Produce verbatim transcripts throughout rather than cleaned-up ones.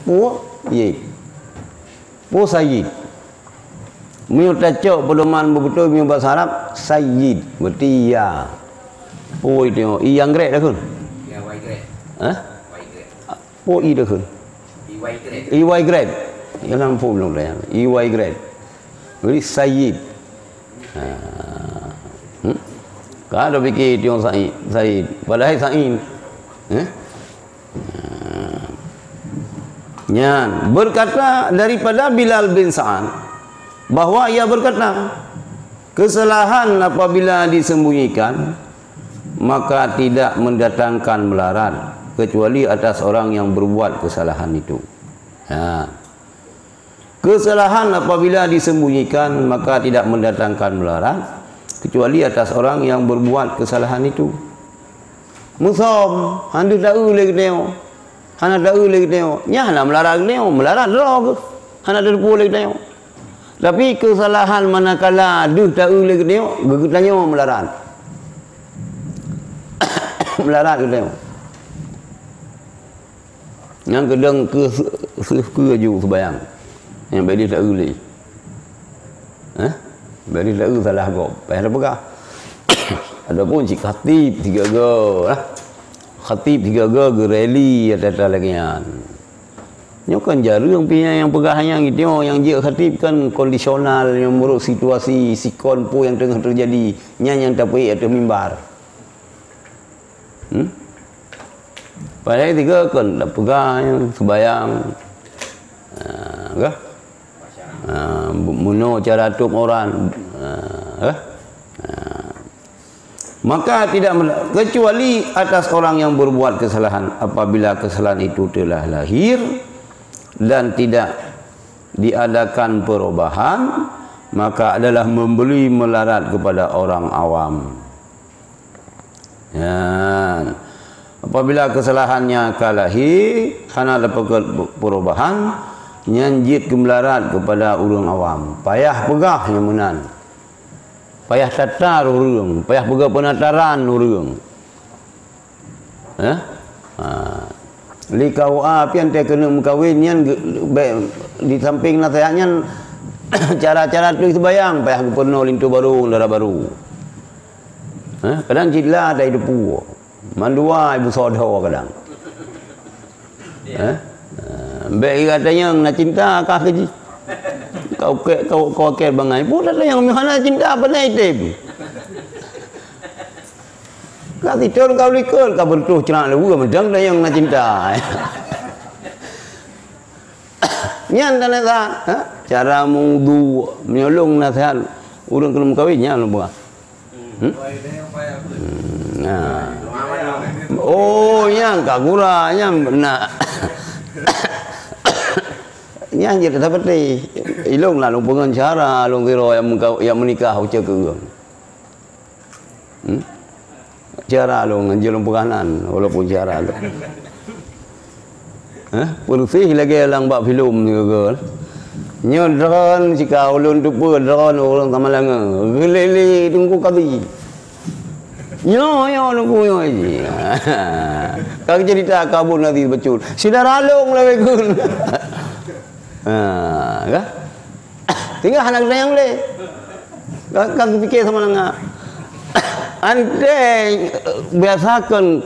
Peue? Yid. Peue sayyid? Meunyoe tacok peudoman beubeutôi meunyoe basa Arab, sayyid, berarti ya. Peue itu? I nyang grade dah kun? Ya, Y grade. Hah? Y grade. Peue i dah kun? I Y grade. I Y grade. Ya, lam peue belum dah. I Y grade. Jadi sayyid. Ha. Hmm? Ka ada fikir tiong sayyid, sayyid. Padahal sayyid. Eh? Nyan, berkata daripada Bilal bin Sa'ad, bahwa ia berkata, kesalahan apabila disembunyikan, maka tidak mendatangkan melarat, kecuali atas orang yang berbuat kesalahan itu. Ha. Kesalahan apabila disembunyikan, maka tidak mendatangkan melarat, kecuali atas orang yang berbuat kesalahan itu. Musom, han deuh taeu lé geutanyoe. Hana taeu lé geutanyoe. Nyan hana melarat geutanyoe, melarat droe geuh. Hana tateupeue lé geutanyoe. Tapi kesalahan manakala deuh taeu lé geutanyoe, geu-, geutanyoe melarat. Melarat geutanyoe. Nyang keudong keu se-, se-, keu aju seubayang. Nyang bèk deuh taeu lé. Hah? Bèk deuh taeu salah gob. Payah tapeugah. Adapun cit khatib sigaga lah. Khatib sigaga geureli ata-ata lagèe nyan. Nyoe kan jareueng pih nyang peugah nyang itu, nyang jeuet khatib kan kondisional, nyang meunurot situasi sikon peue nyang teungoh teujadi. Nyan nyang tapeuék ateueh mimbar. Hmm? Padahai tiga kan dak peugah nyan seubayang. Ha, kah? Ha, bu-, meunoe cara tôb orang. Ha, kah? Ha. Maka tidak mela-, kecuali atas orang yang berbuat kesalahan, apabila kesalahan itu telah lahir dan tidak diadakan perubahan, maka adalah memberi melarat kepada orang awam. Nyan. Apabila kesalahannya ka lahé, hana tapeugot perubahan, nyan jeuet keu meularat keupada ureuëng awam. Payah peugah nyang meunan. Payah tata ureuëng, payah peugah peunataran ureuëng. Eh? Ha. Li K U A pian teuh keuneuk meukawen nyan ge-, bèk di samping naseuhat nyan, cara-cara tuléh seubayang payah geupeurunoe linto barô, dara barô. Eh? Kadang cit la tai deupue. Mandua ibu sodo kadang. Eh? Ha. Bèk gata nyang na cinta kah keu jih. Kau ke, kau, kau ke bangai. Pun ada yang hana cinta pandai tem. Ka sithon ka likot, ka beureutoh ceurak leuweue meudang dan nyang na cinta. Nyan dan nasihat, ha? Cara meuwudu, meunyoe lôn nasihat ureuëng keuneuk meukawen nyan lôn peugah. Hmm? Hmm, nah. Oh, nyang ka gura, nyang na. Nyang jeuet seperti ilong lalu pengen cara lôn kira yang meuka-, yang menikah ucap ke ureuëng. Hmm? Cara lôn ngan jeuet lôn peugah nan, walaupun cara lôn. Hah? Peureusih lagèe lam bak filem ni ke. Nyoe drone sika ulôn tupeue drone ureuëng Samalanga. Geulele Teungku Kabi. Nyoe, nyoe Teungku nyoe ji. Ka cerita kabun nanti becut. Syedara lôn lawé gun. Ha, kah? Tinggai hana geutanyoe lé. Ka, ka geupike sama nanga. Anteng biasakan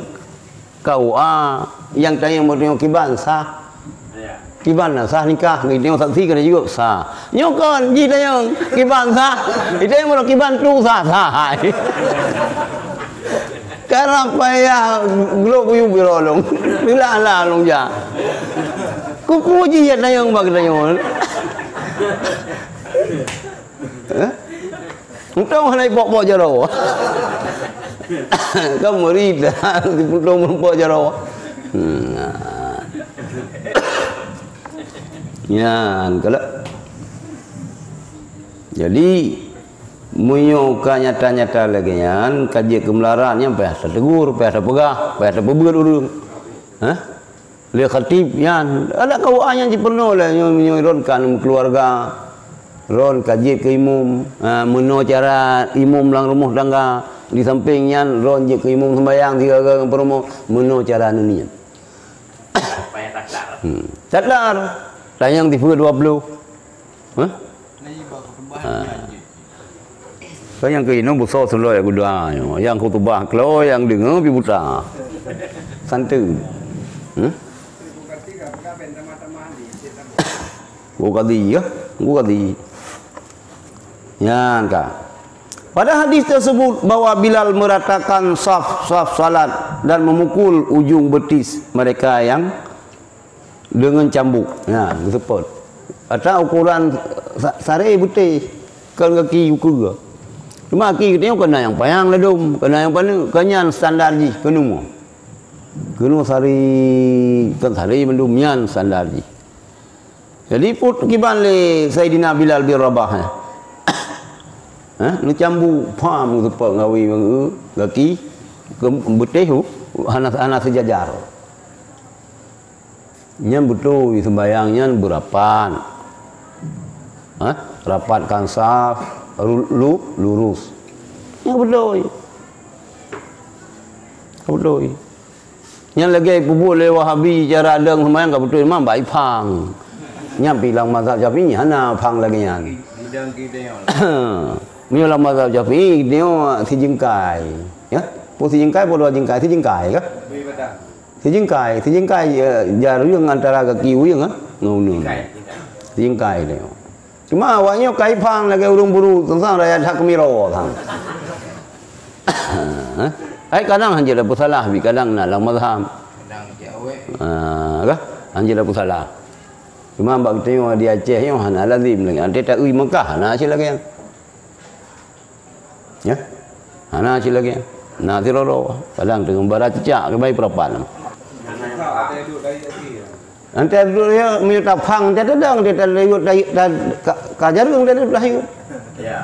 K U A nyang tanyong meutanyong kiban sah. Kiban na sah nikah, geutanyong saksi keuneuk jaweueb sah. Nyoe kon jitanyong kiban sah. Itanyong meunyoe kiban tu sah, sah. Karab payah glok buyueb biro lôn. Bila-bila lôn jak. Kupuji ya tanyong bak tanyong. Eh? Untông hana ipok-pok jaroe. Kan meuri dah, untông meupok jaroe. Hmm, nah. Nyan, kalau. Jadi, meunyoe ka nyata-nyata lagèe nyan, ka jeuet keu meularat nyan payah tategur, payah tapeugah, payah tapeubeuet ureuëng. Hah? Lé khatib nyan, adak K U A nyan jipeurunoe lé nyoe, nyoe ron ka aneuk keuluwarga, ron ka jeuet keu imum, ha, meunoe cara imum lam rumoh tangga, di samping nyan ron jeuet keu imum seumbahyang sigaga ngon peurumoh, meunoe cara neunyan. Payah takar. Hmm. Tatar, tanyong tipe dua puluh. Hah? Ha. Kan nyang keunoe busoe seulôi geudoa nyoe. Nyang khutubah klo, nyang deungoe pih buta. Santeun. Hmm? Guru kadi, ya? Guru kadi. Nyan ka. Pada hadis tersebut bahwa Bilal meratakan saf-saf salat dan memukul ujung betis mereka yang deungon cambuk. Nah, geuseupôt. Ata ukuran sa-, saré beutih, kon gaki ukeue. Cuma gaki geutanyoe kon na nyang panyang ladôm, kon na nyang paneuk, kon nyan standar jih keunoe. Keunoe saré, kon saré mandum nyan standar jih. Jadi, put kiban lé Saidina Bilal bin Rabah, eh. Eh, neucambuk, pam, geuseupôt ngawi, gaki, ke beutih, hana, hana seujajar. Nyan beutôi seumbahyang nyan beurapat. Hah? Rapatkan saf, ru-, lu-, lurus. Nyan beutôi. Beutôi. Nyan lagèe peubuet lé Wahabi cara dong seumbahyang ka beutôi, memang baik phang. Nyan pih lam mazhab Syafi'i hana phang lagèe nyan. Meunyoe lam mazhab Syafi'i, nyoe sijeungkai. Ya? Peue sijeungkai, peue dua jeungkai, sijeungkai kah? Sijeungkai, sijeungkai, eh, jareung antara gaki ureueng, eh, ngon uneuen. Sijeungkai, sijeungkai. Sijeungkai dia. Cuma awak nyoe kai phang lagèe ureueng buru, teuntang raya that keumiro sang. Ai kadang hanjeuet tapeusalah, bi kadang na lam mazhab. Kadang cek awet. Ah, kah? Hanjeuet tapeusalah. Cuma bak geutanyoe di Aceh nyoe hana lazim lagèe nyan. Teuta ui Mekah hana cit lagèe nyan. Ya? Hana cit lagèe nyan. Na sidroe-droe. Kadang teungoh bara cicak keubai peurapat. Antai duek ya, meunyoe taphang, antai tadong, antai talewat, ta-, ta-, ka, ka jareung, antai duek lahé. Ya.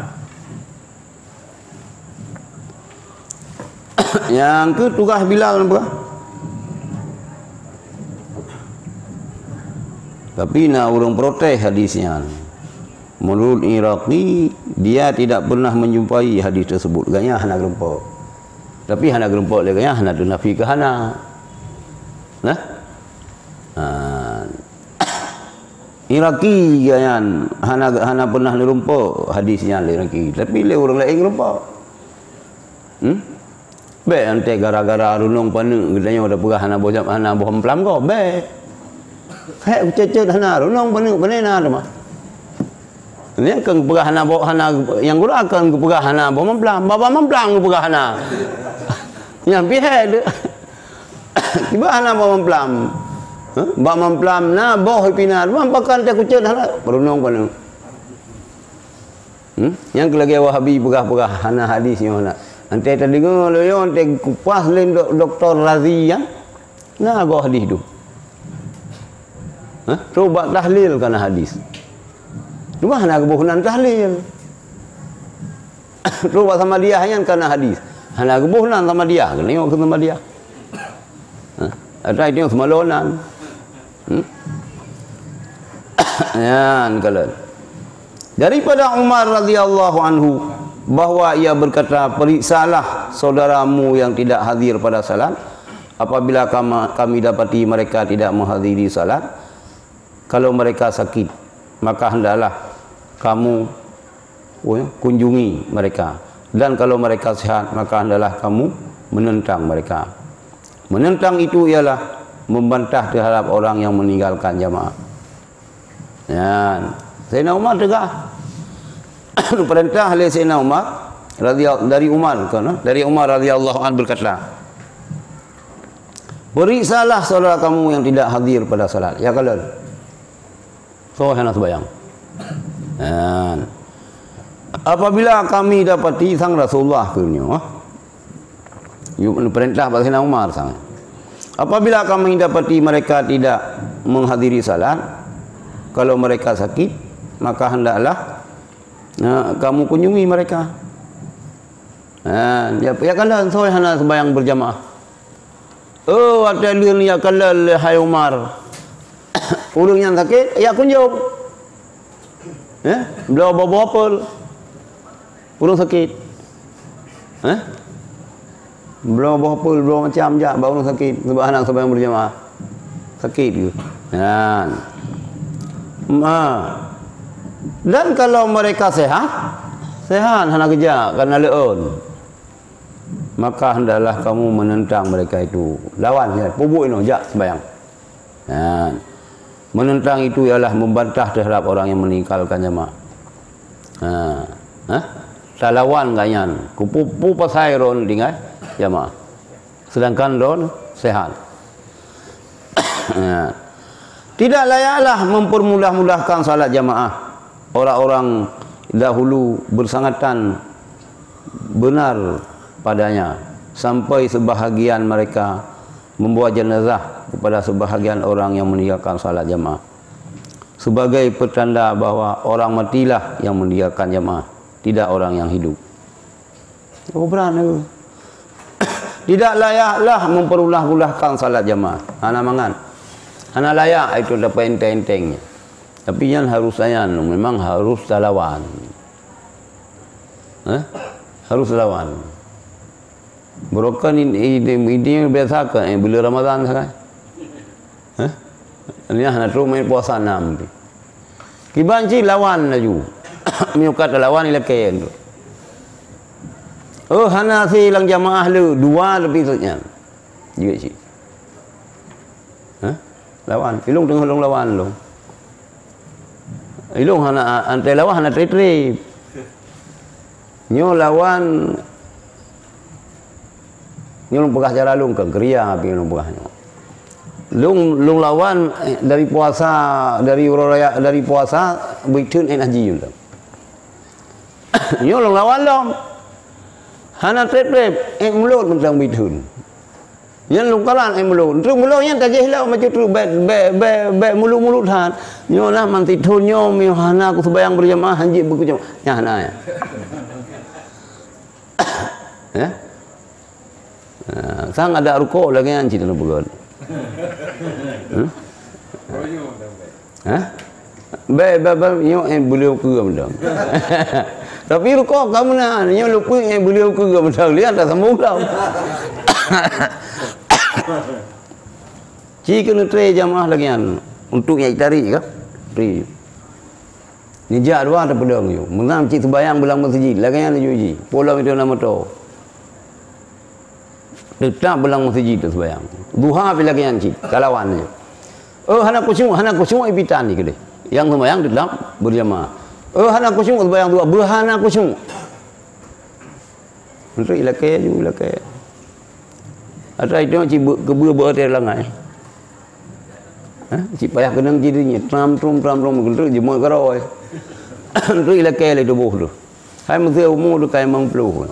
Nyang keu tugaih Bilal nyan peugah. Tapi na ureueng protes hadis nyan. Menurut Iraqi, dia tidak pernah menjumpai hadis tersebut. Gobnyan hana geureumpok. Tapi hana geureumpok lé gobnyan hana teunafi keu hana. Nah? Ha. Iraqi gobnyan hana, hana pernah neureumpok hadis nyan lé Iraqi. Tapi lé ureueng laén geureumpok. Hmm? Bèk antai gara-gara runong paneuk geutanyoe tapeugah hana boh, hana boh mamplam gob, bèk. Hék kucet-cet hana runong paneuk, pane na teuma. Nyan keu peugah hana boh, hana nyang gura keu peugah hana boh mamplam, bak, bak mamplam geupeugah hana. Nyan pih hék deuh. Kiban hana bak mamplam. Hah? Bak mamplam na boh pih na, teuma pakon teukucet hana runong paneuk. Hmm? Nyang keu lagèe Wahabi peugah-peugah hana hadis nyoe hana. Antai tadeungoe lé nyoe, antai kupas lé dok-, Doktor Razi nyan. Na goh hadis tu. Hah? Trok bak tahlil kana hadis. Cuma hana geuboh nan tahlil. Trok bak Samadiyah nyan kana hadis. Hana geuboh nan Samadiyah, keuneuk keu Samadiyah. Hah? Ata itu Samalon nan. Hmm? Nyan kalon. Daripada Umar radhiyallahu anhu bahwa ia berkata, "Periksalah saudaramu yang tidak hadir pada salat, apabila kama-, kami dapati mereka tidak menghadiri salat, kalau mereka sakit, maka hendaklah kamu kunjungi mereka. Dan kalau mereka sehat, maka hendaklah kamu menentang mereka." Menentang itu ialah membantah terhadap orang yang meninggalkan jamaah. Nyan, Saidina Umar teugah. Perintah lé Saidina Umar, radhiya-, dari Umar, kan, dari Umar radhiyallahu anhu berkata, "Periksalah saudara kamu yang tidak hadir pada salat." Ya, kalon. Soe hana sembahyang. Nyan. Apabila kami dapati sang Rasulullah keu nyoe, yue perintah bak Saidina Umar sang. Apabila kami dapati mereka tidak menghadiri salat, kalau mereka sakit, maka hendaklah, eh, kamu kunjungi mereka. Ha, ya, ya kan dah, soe hana sembahyang berjamaah. Oh, watèe lheueh nyan kalon lé hai Umar. Ureueng nyan sakét, ya kunjông. Eh, bloe boh-boh apel. Ureueng sakét. Eh? Bloe boh apel, bloe macam jak bak ureueng sakét, sebab hana sembahyang berjamaah. Sakét ke? Nah. Ma. Dan kalau mereka sehat, sehat hana geujak, kana leuôn. Maka hendaklah kamu menentang mereka itu. Lawan, ya, pubuet inoe, jak sembahyang. Nah. Menentang itu ialah membantah terhadap orang yang meninggalkan jamaah. Ha. Ha? Talawan gobnyan. Keu peue, peue pasai droen tinggai jamaah. Sedangkan droen sehat. Ha. Tidak layaklah mempermudah-mudahkan salat jamaah orang-orang dahulu bersangatan benar padanya, sampai sebahagian mereka membawa jenazah kepada sebahagian orang yang meninggalkan salat jamaah sebagai pertanda bahwa orang matilah yang meninggalkan jamaah, tidak orang yang hidup. Oh, berat tu. Tidak layaklah mempermudah-mudahkan salat jamaah. Hana mangat. Hana layak itu dapat enteng-enteng. Tapi nyan harus sayan, memang harus talawan. Eh? Harus talawan. Barokon ini, ini, ini biasa ke, eh, bulan Ramadan sagai. Hah? Nyan hana trok meuet puasa nam pih. Kiban cit lawan laju. Meunyoe ka talawan ilakée tu. Oh, hana si lam jamaah le, dua leubeh sot nyan. Jeuet cit. Hah? Lawan. Ilong teungoh lôn lawan lôn. Ilong hana, antai lawan hana treb-treb. Nyoe lawan, nyoe lôn peugah cara lôn, kon keu ria, tapi lôn peugah nyoe. Lôn, lôn lawan, eh, dari puasa, dari uroe raya, dari puasa, beuitheun ék haji lôn. Nyoe lôn lawan lom. Hana treb-treb, ék mulod mantong beuitheun. Nyan lôn kalan, eh, mulod. Trok mulod nyan tajih lom, macam trok bèk, bèk, bèk, bèk mulod-mulod that. Nyoe nah, man sithon nyoe, meuhana ku seubayang beurjamaah, hanjeuet beukeujamaah. Nyan hana, ya. Ya? Ha, sang ada rukok lagèe nyan cit lôn peugah. Hmm? Hah? Bèk, bèk, bèk, nyoe, eh, beuleue keue mantong. Tapi rukok ka meunan, nyoe lupeuet, eh, beuleue keue mantong. Lihat dah sambung lom. Ci keuneuk tré jamaah lagèe nyan. Untuk nyang tarik ka? Tré. Nijak dua teupeudong yue. Meunan cit seubayang beulang meuseujid. Lagèe nyan laju ji. Polom itu na moto. Teutap beulang meuseujid teuseubayang. Duha pih lagèe nyan cit, kalawan laju. Oh, hana khusyuk, hana khusyuk, ipitan di keudeh. Nyang seumayang teutap beurjamaah. Oh, hana khusyuk, seumayang duha, beuhana khusyuk. Untuk ilakée laju, ilakée. Atra itu cit beu-, keubeu beu ateueh langai. Ha? Cit payah keunong cit nyan, tram, trum, tram, trum, untuk jeuet keudroe. Untuk ilakée lé tuboh tu. Hai meuseu umu tu ka limong ploh.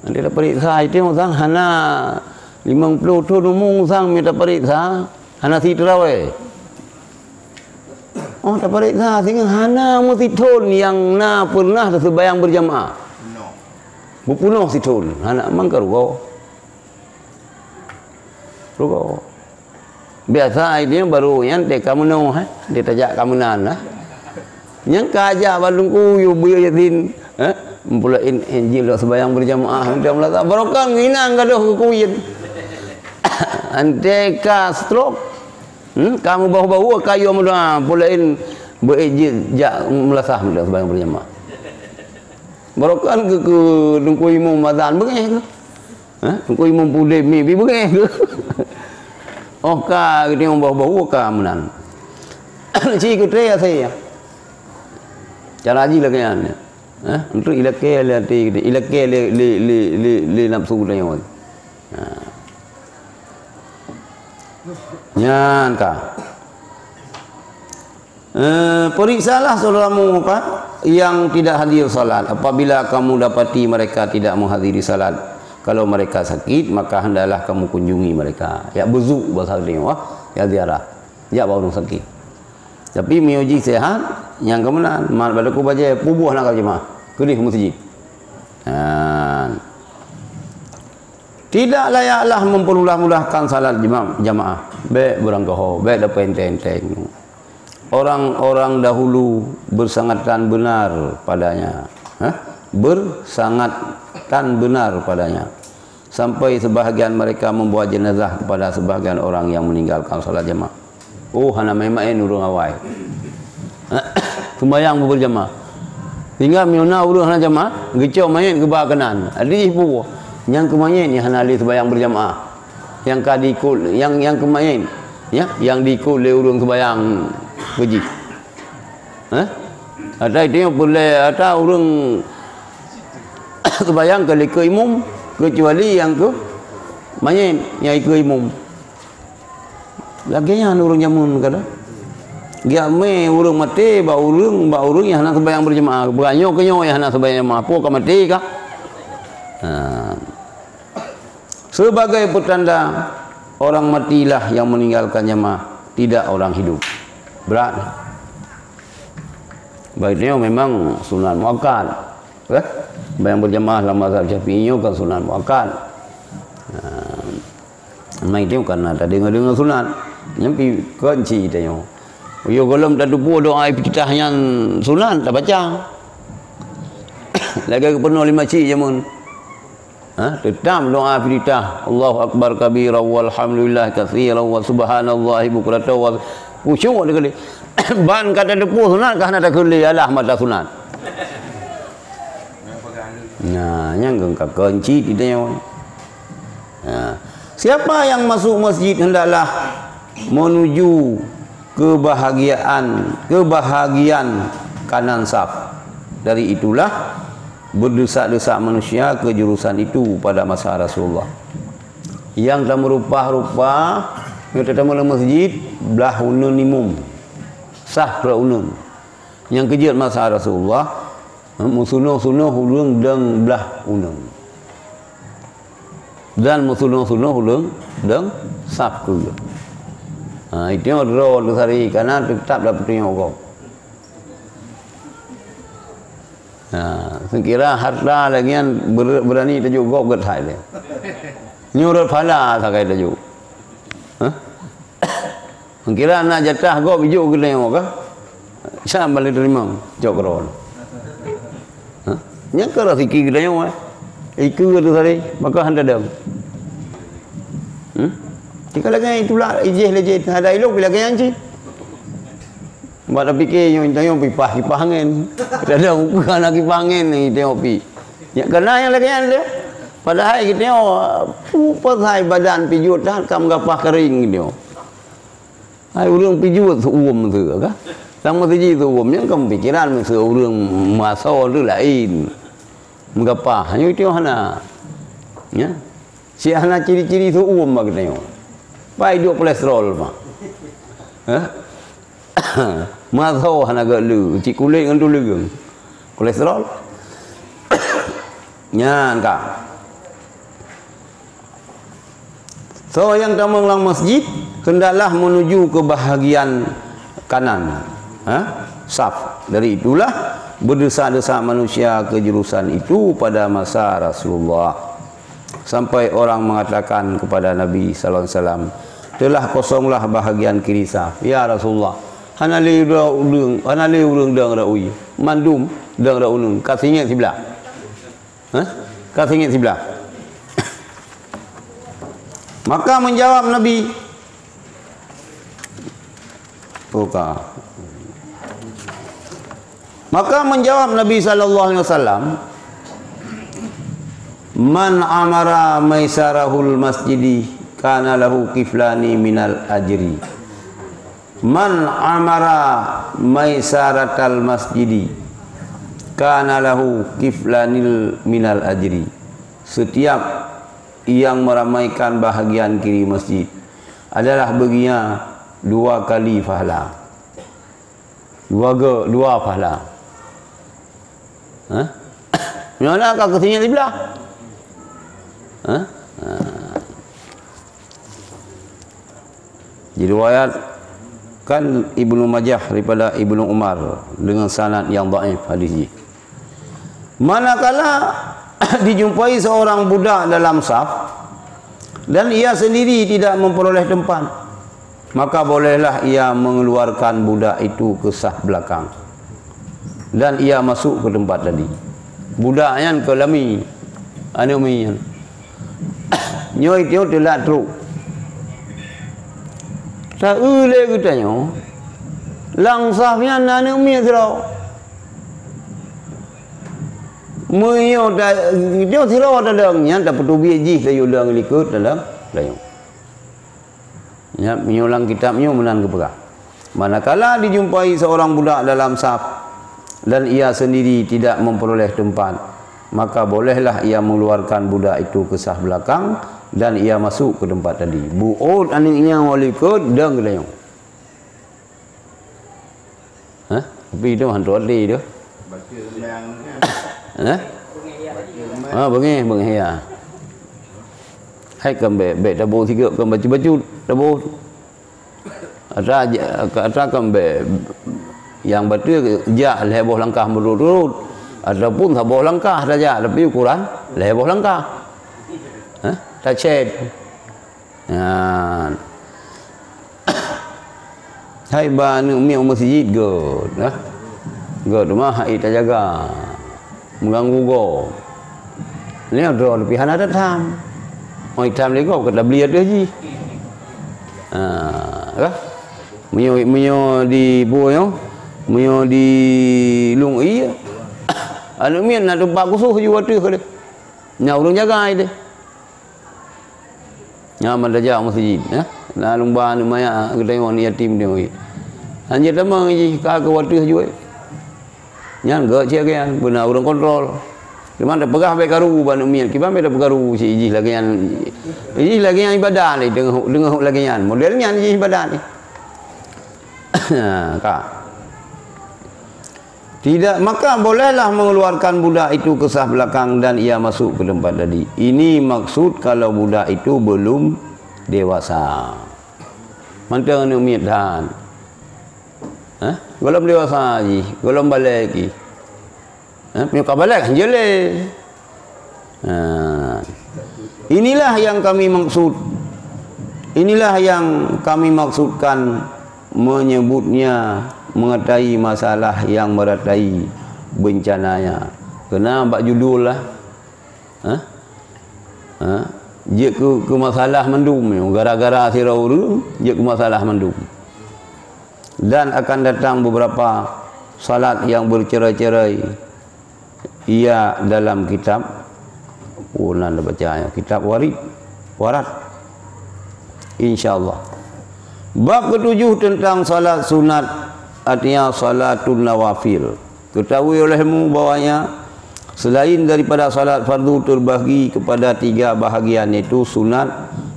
Nanti tapareksa, itu sang hana limong ploh thon umu sang mita pareksa, hana si teurawée. Oh, tapareksa, singoh hana meusithon nyang na pernah teuseubayang beurjamaah. Beupunoh sithon, hana mangka rugoe. Rugoe. Biasa idéh baru nyan teuka meunoe, eh, di tajak ka meunan lah. Nyang ka ajak bak Teungku yue beu yasin, eh, meupula in, in jih lok seubayang beurjamaah, macam lah tak barokah nginang gadoh keu kuyen. Antée ka stroke, hmm, ka meubahua-bahua ka yue meudoa, meupula in beu jih jak meulasah meudoa seubayang beurjamaah. Barokah keu, keu Teungku Imum azan beungéh keu. Ha? Teungku Imum Pudeb mi, bi beungéh keu. Oh, ka geutanyoe boh-boh ka meunan. Ci keutré asai. Cara jih lagèe nyan. Ha? Untuk ilakée lé até, ilakée lé, lé, lé, lé, lé nafsu geutanyoe. Ha. Nyan ka. Eh, periksalah saudaramu, apa, yang tidak hadir salat. Apabila kamu dapati mereka tidak menghadiri salat, kalau mereka sakit, maka hendaklah kamu kunjungi mereka. Ya, beuzuk bahasa dia, wah, ya, ziarah. Ya, bak ureueng sakit. Tapi meunyoe jih sehat, nyang keumeunang, mat bak teungku bajée, puboh na ka jeumaah. Keudeh meuseujid. Ha. Tidak layaklah mempermudah-mudahkan salat jema-, jamaah. Bèk beurangkaho, bèk dapeuenteng-enteng. Orang-orang dahulu bersangatan benar padanya. Hah? Bersangatan benar padanya. Sampai sebahagian mereka membawa jenazah kepada sebahagian orang yang meninggalkan salat jamaah. Oh, hana maén-maén ureuëng awai. Seumayang beubeurjamaah. Sehingga meunyoe na ureuëng hana jamaah, geucok manyét geuba keunan. Adi jih peue? Nyang keu manyét nyang hana lé seumayang beurjamaah. Nyang ka diikot, nyang, nyang keu manyét, ya, nyang diikot lé ureuëng seumayang keu jih. Hah? Ata itu nyang peureulée ata ureuëng seumayang keu lé keu imum, keucuali nyang keu manyét nyang ikeu imum. Lagée nyan ureuëng jameun ka dah. Geujak mé ureuëng maté bak ureuëng, bak ureuëng nyang hana seumayang beurjamaah. Bukan nyoe keu nyoe nyang hana seumayang jamaah. Peue ka maté kah? Ha. Sebagai pertanda orang matilah yang meninggalkan jamaah, tidak orang hidup. Berat. Baik nyoe memang sunat muakkad. Kan? Seumayang beurjamaah lam mazhab Syafi'i nyoe kan sunat muakkad. Ha. Mai teuh karena tadeungoe-deungoe sunat. Nyan pi kunci tanyoe. Yo gohlom tateupeue doa iftitah nyan sunat tabaca. Lagée geupeurunoe lé makcik jameun. Ha, teutap doa iftitah. Allahu akbar kabira walhamdulillah katsira wa subhanallahi bukratan wa khusyuk deukali. Ban ka tateupeue sunat ka hana takheun lé alah mata sunat. Nah, nyang ka kunci di tanyoe. Ha. Siapa yang masuk masjid hendaklah menuju kebahagiaan, kebahagian kanan saf. Dari itulah berdesak-desak manusia ke jurusan itu pada masa Rasulullah. Nyang tameurupa-rupa, nyang tatamong lam masjid, blah uneun imum. Saf blah uneun. Nyang keujeuet masa Rasulullah, meusunoh-sunoh ureuëng dong blah uneun. Dan meusunoh-sunoh ureuëng dong saf keue. Ha, itu droe leusaréh kana teutap dapat tunyok gob. Ha, seukira harta lagée nyan ber-, beurani tajok gob geuthai lé. Nyoe rot phala sagai tajok. Ha? Kira na jatah gob ijok geutanyoe kah? Siapa boleh terima? Cok keudroe. Ha? Nyang ka raseuki geutanyoe, eh. Ikeu tu tadi, maka hana dong. Hmm? Tika lagée itulak ijih lé jih, hana ilok bila lagée nyan cit. Bak tapike nyoe tanyoe pipah kipah angén. Kadang ukeue hana kipah angén ni tanyoe pi. Nyan kana nyang lagée nyan lé. Padahai geutanyoe, pu pasai badan pijuet that ka meugapah kering geutanyoe. Hai ureuëng pijuet seuuem meuseu ka? Sama siji seuuem nyang ka pikiran meuseu ureuëng maso tu laén. Meugapah, nyoe itu hana. Ya. Si hana ciri-ciri seuuem bak geutanyoe. Pai duek kolesterol mah. Hah? Maso hana geuh le, cit kulét ngon tuleueng. Kolesterol. Nyan ka. Soe nyang tamong lam masjid, hendaklah menuju ke bahagian kanan, ha? Saf. Dari itulah berdesak-desak manusia ke jurusan itu pada masa Rasulullah. Sampai orang mengatakan kepada Nabi sallallahu alaihi wasallam, "Telah kosonglah bahagian kiri saf." "Ya Rasulullah, hana lé ureuëng, hana lé ureuëng dong rot uneun. Mandum dong rot uneun, ka singiet siblah." Hah? Ka singiet siblah. Maka menjawab Nabi, oh, ka. Maka menjawab Nabi sallallahu alaihi wasallam, "Man amara maisarahul masjidi kana lahu kiflani minal ajri." "Man amara maisaratal masjidi, kana lahu kiflanil minal ajri." Setiap yang meramaikan bahagian kiri masjid adalah baginya dua kali pahala. Dua ge, dua pahala. Hah? Nyoe na ka keusingiet siblah. Hah? Ha. Diriwayatkan Ibnu Majah daripada Ibnu Umar dengan sanad yang dhaif hadis jih. Manakala dijumpai seorang budak dalam saf dan ia sendiri tidak memperoleh tempat, maka bolehlah ia mengeluarkan budak itu ke saf belakang dan ia masuk ke tempat tadi. Budak nyan keu lami, aneuk mi nyan. Nyoe itu teulat trok. Ta-eu lé geutanyoe, lam saf nyan na aneuk miet sidroe. Meunyoe ta-, geutanyoe sidroe tadong nyan, tapeuteubiet jih tayue dong likot dalam tanyoe. Nyan, meunyoe lam kitab nyoe meunan geupeugah, "Manakala dijumpai seorang budak dalam saf dan ia sendiri tidak memperoleh tempat, maka bolehlah ia mengeluarkan budak itu ke saf belakang dan ia masuk ke tempat tadi." Buet aneuk nyan u likot dong geutanyoe. Hah? Tapi itu hantu ati tu. Hah? Ha, beungéh, beungéh, ya. Hai kan bèk, bèk taboh sigoe, kan bacut-bacut taboh. Ata, ata kan bèk, nyang bacut jak lhèe boh langkah meurot-rot, ataupun saboh langkah tajak, tapi ukuran lhèe boh langkah. Hah? Tacet. Nyan. Hai ba aneuk miet u meuseujid göt, nah. Göt teuma hai tajaga. Meuganggu gob. Nyoe droe leupie hana tatham. Oi, tham lé gob ka tabli ateueh jih. Ha, kah? Meunyoe, meunyoe di buet nyoe, meunyoe di lông ié, aneuk miet na teumpat khusos ju ateueh deh. Na ureueng jaga deh. Nyan ban tajak meuseujid, eh. Na lumba aneuk manyak geutanyoe, aneuk yatim tanyoe. Hanjeuet tamong jih ka keu watèe juet. Nyan gèt cit lagèe nyan, beuna ureueng kontrol. Teuma tapeugah bèk karu bak aneuk miet, kiban bèk tapeukaru cit jih lagèe nyan. Jih lagèe nyan ibadat ni, deungoe, deungoe lagèe nyan. Model nyan jih ibadat ni. Ka. Tidak, maka bolehlah mengeluarkan budak itu ke saf belakang dan ia masuk ke tempat tadi. Ini maksud kalau budak itu belum dewasa. Mantong aneuk miet that. Hah? Gohlom dewasa jih, gohlom balek jih. Hah? Meunyoe ka balek, hanjeuet lé. Ha. Inilah yang kami maksud. Inilah yang kami maksudkan menyebutnya mengatai masalah yang meratai bencananya. Kena bak judul lah. Ha? Ha? Jeuet keu, keu masalah mandum. Gara-gara sidroe ureueng, jeuet keu masalah mandum. Dan akan datang beberapa salat yang bercerai-cerai. Ia dalam kitab, oh, nan baca, ya, kitab Warid, Warat. Insya Allah. Bab ketujuh tentang salat sunat, artinya salatun nawafil. Ketahui olehmu bahwanya selain daripada salat fardu terbagi kepada tiga bahagian, yaitu sunat,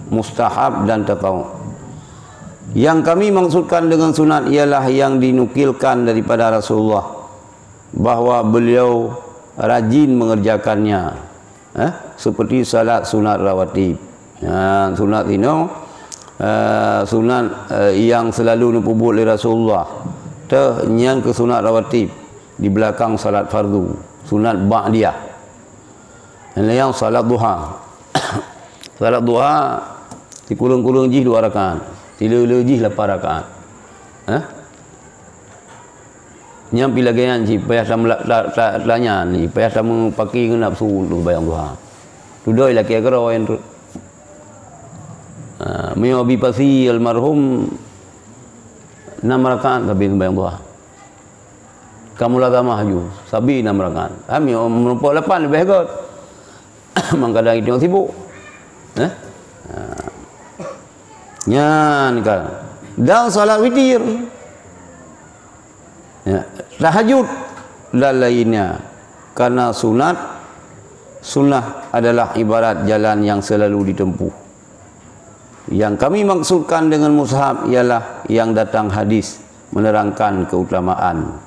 mustahab, dan tatawwu. Yang kami maksudkan dengan sunat ialah yang dinukilkan daripada Rasulullah, bahwa beliau rajin mengerjakannya, eh, seperti salat sunat rawatib. Ha, sunat inoe, eh, sunat, eh, yang selalu neupeubuet lé Rasulullah. Teuh nyan keu sunat rawatib di belakang salat fardu, sunat ba'diyah. Nyang salat duha. Salat duha sikureueng-kureueng jih dua rakaat, sileu-leu jih lapan rakaat. Hah? Nyan pih lagèe nyan cit payah tamela-, ta-, ta-, tanya ni, payah tameupaki ngon nafsu untuk bayang duha. Tudoi lakèe keudroe nyan tu. Ha, meunyoe Abi Pasi almarhum enam rakaat sabe sembahyang duha. Ka mulazamah laju, sabe enam rakaat. Ha, meunyoe meurumpok lapan leubeh göt. Mangkadang itu sibuk. Eh? Ha. Nyan kan. Dan salat witir. Ya, tahajud dan lainnya. Karena sunat, sunnah adalah ibarat jalan yang selalu ditempuh. Yang kami maksudkan dengan mustahab ialah yang datang hadis menerangkan keutamaan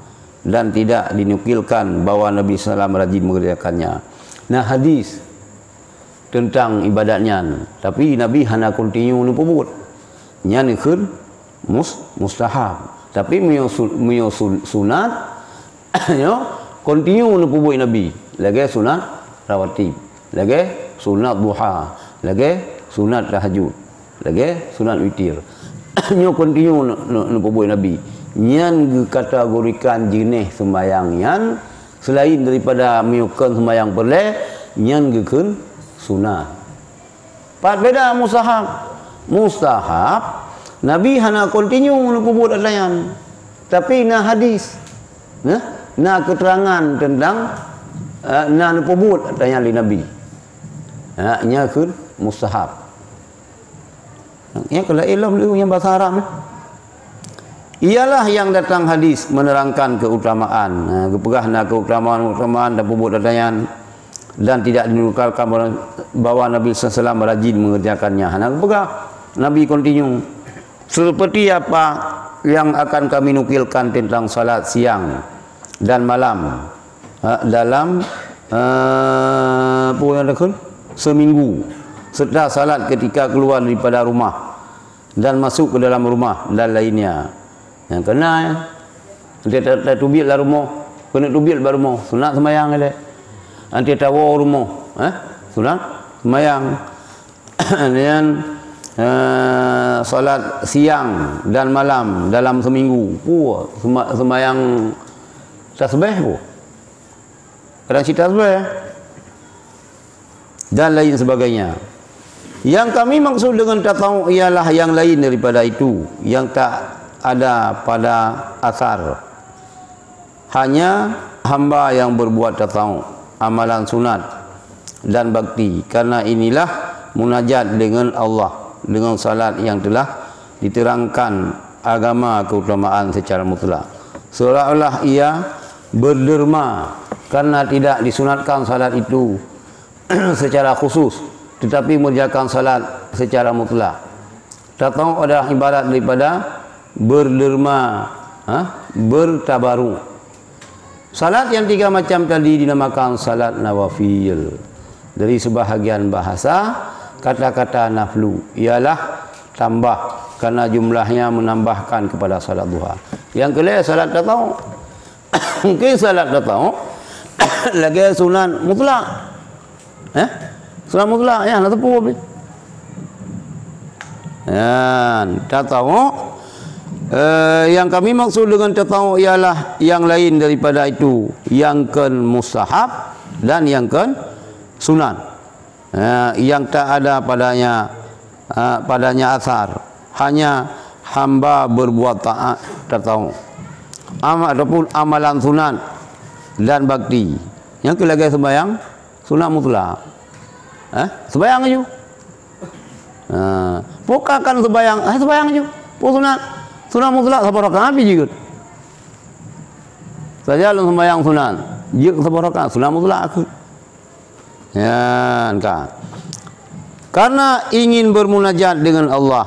dan tidak dinukilkan bahwa Nabi sallam rajin mengerjakannya. Nah, hadis teuntang ibadat nyan, tapi Nabi hana kontinu neupeubuet. Nyan dikheun mus-, mustahab. Tapi meunyoe su-, meunyoe sun-, sunat, nyoe kontinu neupeubuet Nabi, lagèe sunat rawatib, lagèe sunat duha, lagèe sunat tahajud, lagèe sunat witir. Nyoe kontinu ne-, ne-, neupeubuet Nabi. Nyan geukategorikan jeunèh sembahyang nyan, selain daripada meunyoe kon sembahyang peureulèe, nyan geukheun sunat. Pat beda mustahab. Mustahab, Nabi hana continue neupeubuet ata nyan. Tapi na hadis. Nah, na keterangan tentang, eh, na neupeubuet ata nyan lé Nabi. Ha, nya kheun mustahab. Nya keuh laén lom lé nyang bahasa Arab. Ialah yang datang hadis menerangkan keutamaan. Ha, geupeugah na keutamaan-keutamaan dan peubuet ata nyan. Dan tidak dinukalkan bahwa Nabi sallallahu alaihi wasallam rajin mengerjakannya. Hana geupeugah Nabi continue. Seperti apa yang akan kami nukilkan tentang salat siang dan malam, ha, dalam, eh, apa yang ada seminggu, serta salat ketika keluar daripada rumah dan masuk ke dalam rumah dan lainnya. Nyang keunan, eh, ante ta-, tateubiet lam rumoh, keuneuk teubiet bak rumoh, sunat seumayang ilée. Ante tawoe u rumoh, eh, sunat seumayang. Nyan, eh, salat siang dan malam dalam seminggu, peue sema-, seumayang tasbih peue. Kadang cit tasbih. Dan lain sebagainya. Yang kami maksud dengan tatawuk ialah yang lain daripada itu, yang tak ada pada asar. Hanya hamba yang berbuat tatawuk, amalan sunat dan bakti, karena inilah munajat dengan Allah, dengan salat yang telah diterangkan agama keutamaan secara mutlak. Seolah-olah ia berderma karena tidak disunatkan salat itu secara khusus, tetapi mengerjakan salat secara mutlak. Tatawuk adalah ibarat daripada berderma, ha, bertabaruk. Salat yang tiga macam tadi dinamakan salat nawafil. Dari sebahagian bahasa, kata-kata naflu ialah tambah, karena jumlahnya menambahkan kepada salat duha. Yang kelima, salat tatawuk. Mungkin salat tatawuk lagée sunat mutlak. Eh? Sunat mutlak, ya, na teupeu. Yan, tatawuk. Eh, yang kami maksud dengan tatawuk ialah yang lain daripada itu, yang kon mustahab dan yang kon sunat. Eh, yang tak ada padanya, eh, padanya asar. Hanya hamba berbuat taat tatawuk. Am-, ataupun amalan sunat dan bakti. Nyang keu lagée sembahyang sunat mutlak. Eh, sembahyang aju. Ha, bukan kan sembahyang, eh, sembahyang aju. Pun sunat, sunat mutlak saboh rakaat pi jeuet. Saja lom sembahyang sunat, jeuet saboh rakaat, sunat mutlak aku. Yan ka. Karena ingin bermunajat dengan Allah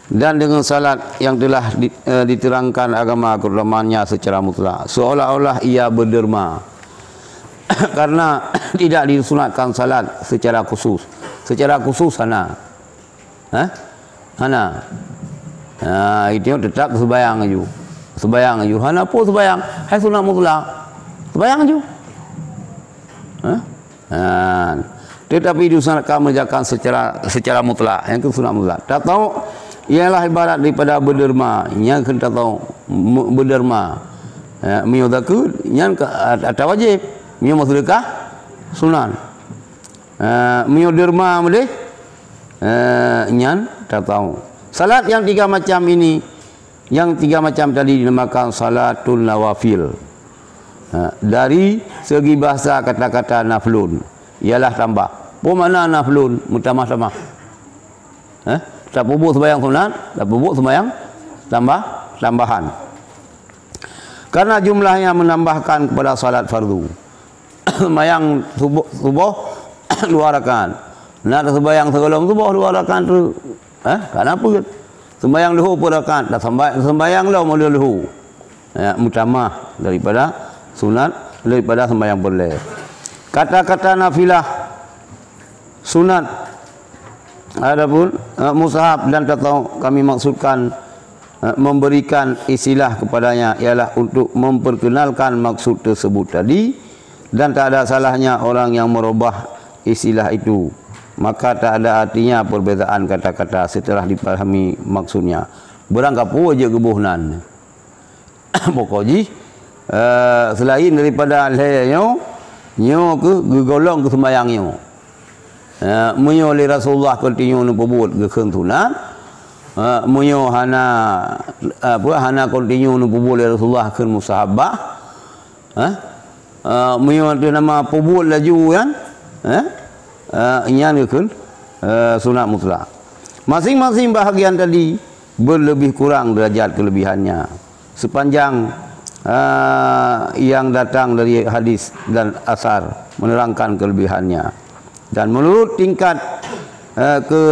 dan dengan salat yang telah di-, eh, diterangkan agama keutamaannya secara mutlak, seolah-olah ia berderma. Karena tidak disunatkan salat secara khusus. Secara khusus hana. Ha? Hana. Ha, itu tetap sembahyang aju. Sembahyang aju. Hana pun sembahyang. Hai sunat mutlak. Sembahyang aju. Ha? Ha. Tetapi disunatkan mengerjakan secara, secara mutlak. Yang itu sunat mutlak. Tatawuk ialah ibarat daripada berderma. Yang keu tatawuk, me-, berderma. Ya, meunyoe zakeuet, nyan ka, atawa wajib. Meunyoe meusedekah, sunat. Eh, meunyoe derma meudeh, eh, nyan tatawuk. Salat yang tiga macam ini, yang tiga macam tadi dinamakan salatun nawafil. Ha, dari segi bahasa kata-kata naflun, ialah tambah. Peue makna naflun? Meutamah-tamah. Eh, tapeubuet sembahyang sunat, tapeubuet sembahyang tambah, tambahan. Karena jumlahnya menambahkan kepada salat fardu. Sembahyang subuh, subuh dua rakaat. Na sembahyang sigohlom subuh dua rakaat tu, eh, kana peue? Sembahyang luhur peuet rakaat, dah semba-, sembahyang lom ulôn luhur. Ya, meutamah daripada sunat, daripada sembahyang peureulée. Kata-kata nafilah, sunat, adapun, eh, mustahab dan tatawuk kami maksudkan, eh, memberikan istilah kepadanya ialah untuk memperkenalkan maksud tersebut tadi, dan tak ada salahnya orang yang merubah istilah itu. Maka tak ada artinya perbezaan kata-kata setelah dipahami maksudnya. Beurangkapeue jeuet geuboh nan. Pokok jih, eh, selain daripada lhée nyoe, nyoe keuh geugolong keu sembahyang nyoe. Eh, meunyoe lé Rasulullah continue neupeubuet geukheun sunat, Ha, meunyoe hana, apa, hana kontinu neupeubuet lé Rasulullah kheun mustahabbah, ha? Ha, meunyoe teuh nama peubuet laju nyan, ha? Ha, nyan geukheun, eh, sunat mutlak. Masing-masing bahagian tadi berlebih kurang derajat kelebihannya sepanjang, eh, yang datang dari hadis dan asar menerangkan kelebihannya. Dan menurut tingkat, eh, ke,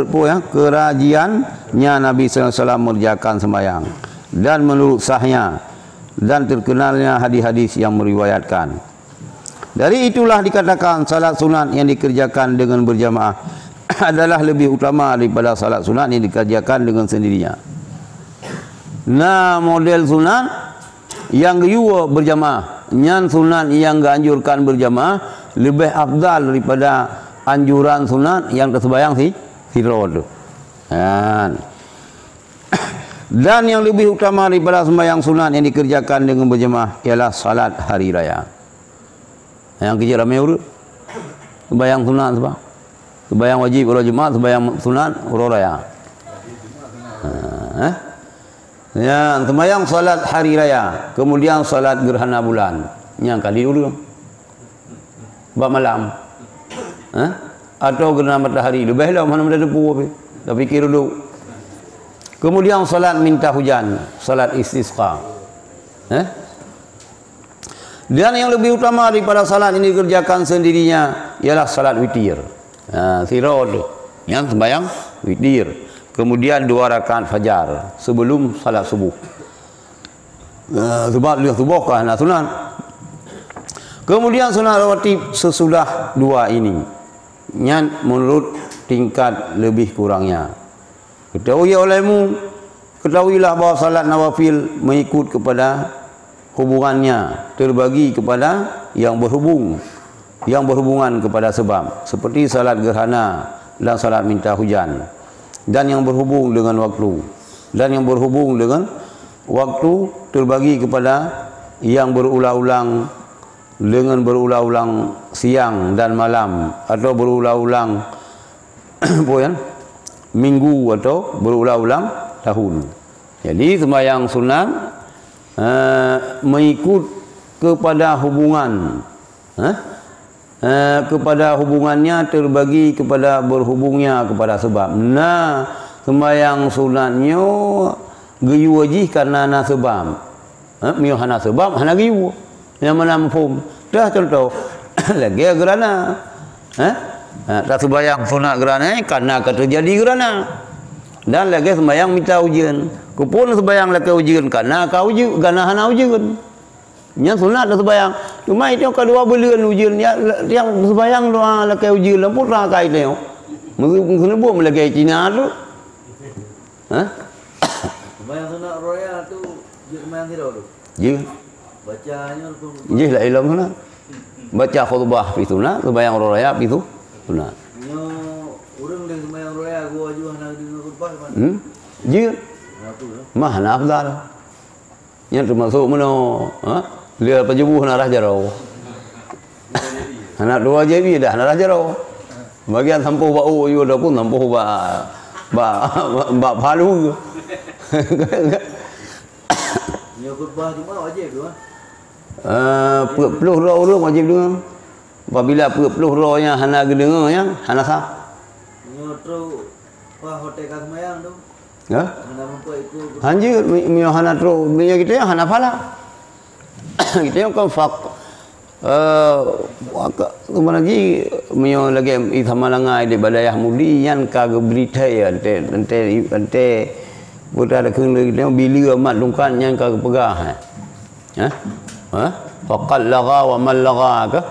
apa ya, kerajiannya Nabi sallallahu alaihi wasallam mengerjakan sembahyang, dan menurut sahnya dan terkenalnya hadis-hadis yang meriwayatkan. Dari itulah dikatakan salat sunat yang dikerjakan dengan berjamaah adalah lebih utama daripada salat sunat yang dikerjakan dengan sendirinya. Nah, model sunat nyang geuyue berjamaah, nyan sunat nyang geuanjurkan berjamaah leubeh afdal daripada anjuran sunat nyang teuseumbahyang si, sidroe tu. Kan. Dan yang lebih utama daripada sembahyang sunat yang dikerjakan dengan berjamaah ialah salat hari raya. Nyang keu jeuet ramé ureuëng. Sembahyang sunat sebab. Sembahyang wajib uroe Jumat, sembahyang sunat uroe raya. Ha, eh? Ya, sembahyang salat hari raya, kemudian salat gerhana bulan. Nyang kali ureuëng. Bak malam. Eh? Atau gerhana matahari, leubeh lom hana meuteupeu pih. Tapiké dulu. Kemudian salat minta hujan, salat istisqa. Eh? Dan yang lebih utama daripada salat yang dikerjakan sendirinya ialah salat witir. Ha, sidroe tu. Nyan sembahyang witir. Kemudian dua rakaat fajar sebelum salat subuh. Ha, sebab lheueh suboh ka hana sunat. Kemudian sunat rawatib sesudah dua ini. Nyan menurut tingkat lebih kurangnya. Ketahui olehmu, ketahuilah bahwa salat nawafil mengikut kepada hubungannya, terbagi kepada yang berhubung, yang berhubungan kepada sebab, seperti salat gerhana dan salat minta hujan, dan yang berhubung dengan waktu, dan yang berhubung dengan waktu terbagi kepada yang berulang-ulang dengan berulang-ulang siang dan malam atau berulang-ulang apa ya, minggu atau berulang-ulang tahun. Jadi sembahyang sunat, eh, mengikut kepada hubungan, eh, eh, kepada hubungannya terbagi kepada berhubungnya kepada sebab. Nah, sembahyang sunat nyoe geuyue jih karena na sebab. Ha, meunyoe hana sabab, hana geuyue. Nyang mana mafhum? Teuh contoh, lagée geurana. Ha? Ha, taseumayang sunat geurana, karena ka teujadi geurana. Dan lagée seumayang mita ujeuen. Keupeue seumayang lakée ujeuen? Karena ka ujeuen, karena hana ujeuen. Nyan sunat taseumayang. Cuma itu ka dua buleuen ujeuen, ya, tiang seumayang doa lakée ujeuen, lampu terang kai teuh. Meuseuneubuet meulagée Cina tu. Ha? Seumayang sunat raya tu, jeuet seumayang sidroe tu? Jeuet. Baca nyoe rukun khutbah. Jih lah ilom sunat. Baca khutbah pi sunat, seumayang uroe raya pi tu sunat. Nyoe ureuëng lé seumayang uroe raya, gua aju hana deungoe khutbah, gimana? Hmm? Jeuet. Kenapa, ya? Mah hana afdal. Nyan teumasok meunoe, ha? Lé pajoh boh hana rhah jaroe. Hana dua J B dah, hana rhah jaroe. Bagian sampôh bak u, yue dah pun sampôh bak, bak, bak palu. Nyoe khutbah Jumat wajéb tu, ha? Eh, peuet ploh droe ureuëng wajéb deungoe. Apabila peuet ploh droe nyan hana geudeungoe nyan, hana sah. Nyoe trok paih watée ka seumayang tu. Ya? Hana meupeue ikut. Hanjeuet, mi-, meunyoe hana trok, meunyoe geutanyoe hana pahala. Geutanyoe kan fak-, eh, wak-, mana ji, meunyoe lagée i sama langai di badayah mudi, nyan ka geubri thée, ante, ante, ante, buta dakeueng lagée geutanyoe, bileue mat tungkat nyan ka geupeugah, eh. Eh? Eh? Faqad lagha wa man lagha ka?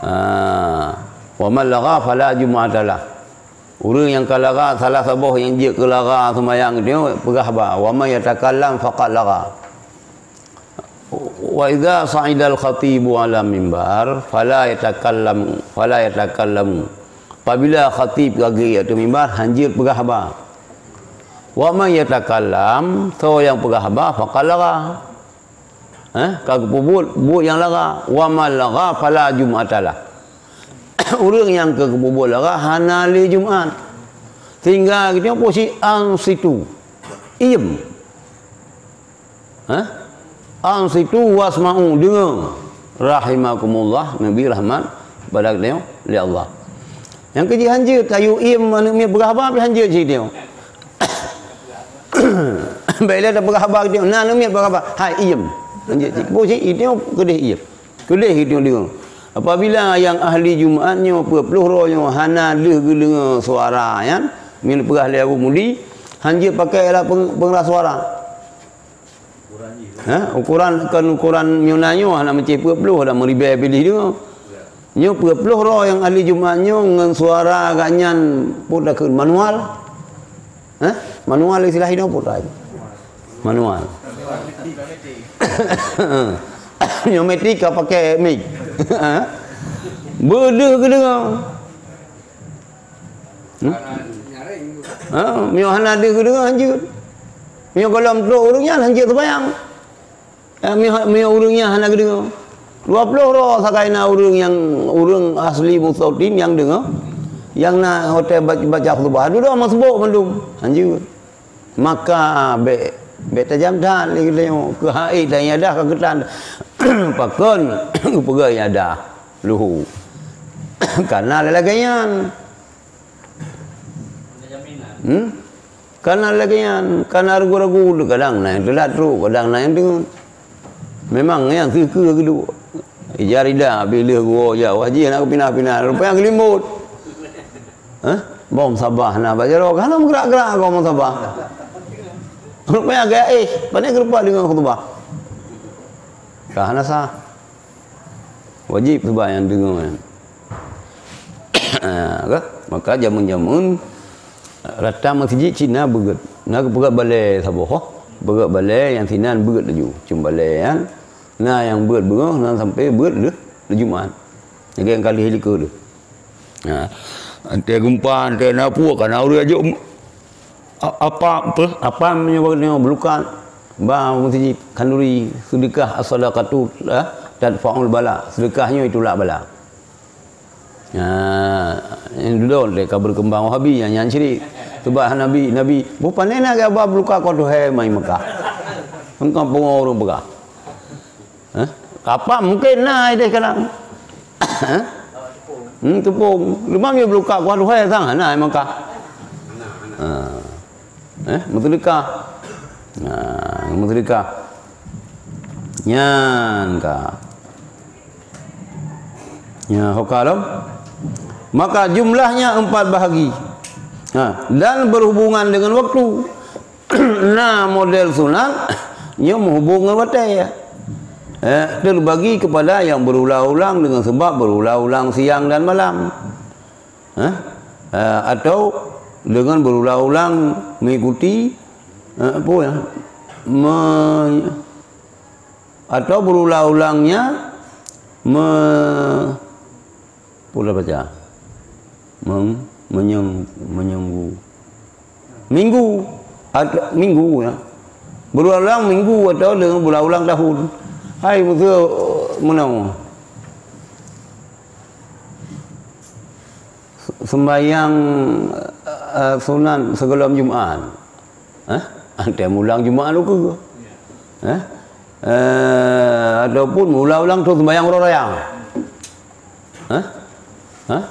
Ah. Wa man lagha fala jum'ata lah. Ureuëng nyang ka lara, salah saboh nyang jeuet keu lara seumayang nyoe, peugah ba, "Wa man yatakallam faqad lagha." Wa idza sa'idal khatibu 'ala mimbar, fala yatakallam, fala yatakallamu. Apabila khatib ka geuyue ateueh mimbar, hanjeuet peugah ba. Wa man yatakallam, soe nyang peugah ba, faqad lagha. Eh, ka geupeubuet buet nyang lara. Wa man lagha fala jum'ata lah. Ureuëng nyang ka geupeubuet lara hana lé Jumat. Sehingga geutanyoe peue cit? Ansitu. Iem. Hah? Ansitu wasma'u, deungoe. Rahimakumullah, Nabi rahmat bak geutanyoe lé Allah. Nyang keujih hanjeuet, tayue iem aneuk miet peugah haba pih hanjeuet cit geutanyoe. Bèk lé tapeugah haba geutanyoe, na aneuk miet peugah haba, hai iem. Hanjeuet cit. Peue cit? Geutanyoe keudeh iem. Keudeh geutanyoe deungoe. Apabila nyang ahli Jumat nyoe peuet ploh droe nyoe hana deuh geudeungoe suara nyan, meupeugah lé Abu Mudi, hanjeuet pakai alat peng-, pengeras suara. Ha? Ukoran, kon ukoran meunyoe na nyoe hana meucéh peuet ploh, hana meuribèe pih deungoe. Nyoe peuet ploh droe nyang ahli Jumat nyoe ngon suara gobnyan peue takheun manual. Ha? Manual istilah inoe peue takheun? Manual. Nyoe metik ka pakai mik. Ha? Beudeuh geudeungoe. Hmm? Ha, meunyoe hana deuh geudeungoe hanjeuet. Meunyoe gohlom trok ureueng nyan hanjeuet seumayang. Eh, meunyoe, meunyoe ureueng nyan hana geudeungoe. Dua ploh droe sakai na ureueng nyang, ureueng asli mustautin nyang deungoe. Nyang na watèe ba-, baca khutbah. Dudoe meuseubok mandum. Hanjeuet. Maka bèk, bèk tajam that lé geutanyoe. Keuhai dan iadah ka geutan. Pakon geupeugah iadah luhu. Kana lagèe nyan. Hmm? Kana lagèe nyan, kana ragu-ragu, kadang na nyang teulat trok, kadang na nyang deungon. Memang nyang seukeue geuduek. Ija rida, bileuh geuwoe jak, wah jih na geupinah-pinah, rupanya geulimbot. Hah? Bom sabah na bak jaroe, hana meugerak-gerak keu bom sabah. Rupanya gaya, eh, pane geurupa deungon khutbah. Ka hana sah. Wajéb subak nyang deungoe nyan. Ah, ka? Maka jameun-jameun rata meuseujid cit na beugét. Na geupeugöt balèe saboh. Beugöt balèe nyang sinan beugét laju. Cuma balèe nyan na nyang beugét beungoh, na sampoe beugét lheuh, lheuh Jumat. Lagèe nyang ka lheuh likôt lheuh. Ha. Antée geumpa, antée na peue, ka na ureueng ajok, a-, apa, apa, apa meunyoe bak nyoe beulukat, ba meuseujid khanduri, seudeukah as-sadaqatu, eh, tadfa'ul bala. Seudeukah nyoe itulak bala. Ha, nyan dudoe lé ka beukeumbang Wahabi, nyan, nyan syirik. Sabab Nabi, Nabi, "Bukon na geuba beulukat keu Tuhan mai Mekah." Engkau pungo ureueng peugah. Hah? Kapam mungken na ideh kadang. Hah? Hmm, teupông. Leumam nyoe beulukat kuat Tuhan sang na i Mekah. Ha. Eh, meuseudeukah. Nah, meuseudeukah. Nyan ka. Ya, ho ka lom. Maka jumlahnya empat bahagi. Ha, dan berhubungan dengan waktu. Na model sunat, nyoe meuhubong ngon watée. Eh, terbagi kepada yang berulang-ulang dengan sebab berulang-ulang siang dan malam. Eh, eh, atau dengan berulang-ulang mengikuti, eh, apa ya, me-, atau berulang-ulangnya me-, Pula baca. Meng-, menyeng-, menyenggu. Minggu. At-, minggu, ya. Berulang minggu atau dengan berulang tahun. Hai, beutôi, meunoe. Sembahyang, eh, sunat sigohlom Jumat. Hah? Antée mulang Jumat ukeue. Hah? Eh, ataupun mulang-ulang troh sembahyang uroe raya. Hah? Hah?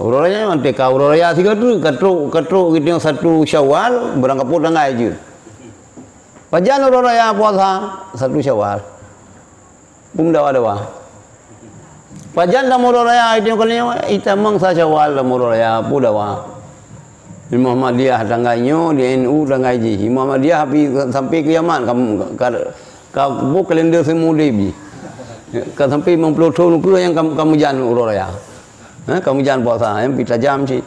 Uroe raya, antée ka uroe raya sigoe tu, ka trok, ka trok gitu satu Syawal, barang kapot tanggai jeuet. Pajan uroe raya puasa, satu Syawal. Peue dawa-dawa. Pajan lam uroe raya, itu kali nyoe, itamong sa Syawal lam uroe raya, peue dawa. Di Muhammadiyah tanggai nyoe, di N U tanggai jih. Di Muhammadiyah api sampai kiamat, kam-, ka, ka, bu kalender seumur udeb jih. Ka sampai limong ploh thon ukeue nyang kam-, kamu jan uroe raya. Ha, kamu jan puasa, nyang pi tajam cit.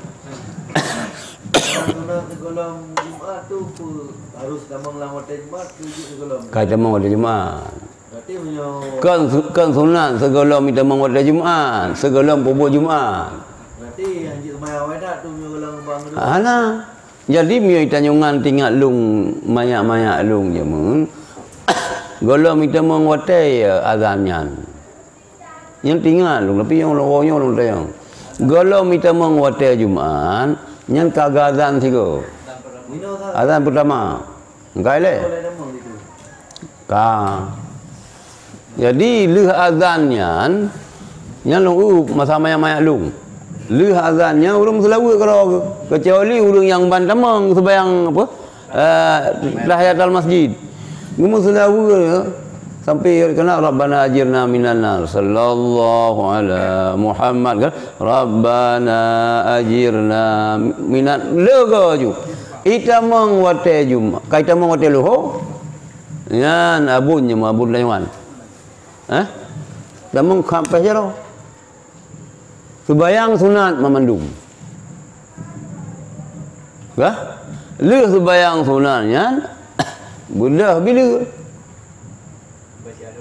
Sunat sigohlom Jumat tu, pe-, harus tamong lam watée Jumat, ke jeuet sigohlom? Ka tamong watée Jumat. Berarti meunyoe Kon su-, kon sunat sigohlom itamong watée Jumat, sigohlom peubuet Jumat. Berarti nyang jeuet sembahyang awai that tu meunyoe gohlom bangun tu? Hana. Jadi meunyoe tanyoe nyan teuingat lôn, manyak-manyak lôn jameun, gohlom itamong watée azan nyan. Nyan teuingat lôn, tapi nyang lôn, nyoe lôn tanyong. Gohlom itamong watée Jumat, Nyan ka geuazan sigoe. Azan peutama. Engkai lé? Ka. Jadi, lheueh azan nyan, nyan lôn uep masa manyak-manyak lôn. Lheueh azan nyan ureuëng meuseulaweuet keudroe, keucuali ureuëng nyang ban tamong seubayang apa? Eh, tahiyatul masjid. Geumeuseulaweuet sampai keunan, "Rabbana ajirna minan nar." Sallallahu ala Muhammad kan? "Rabbana ajirna minan," leuga ju. Itamong watée Jumat, ka itamong watée luho. Nyan abon nyoe, abon lanyuan. Eh? Tamong kampeh jaroe. Seubayang sunat mamandum. Bah? Lheueh seubayang sunat nyan, beudôh bileue.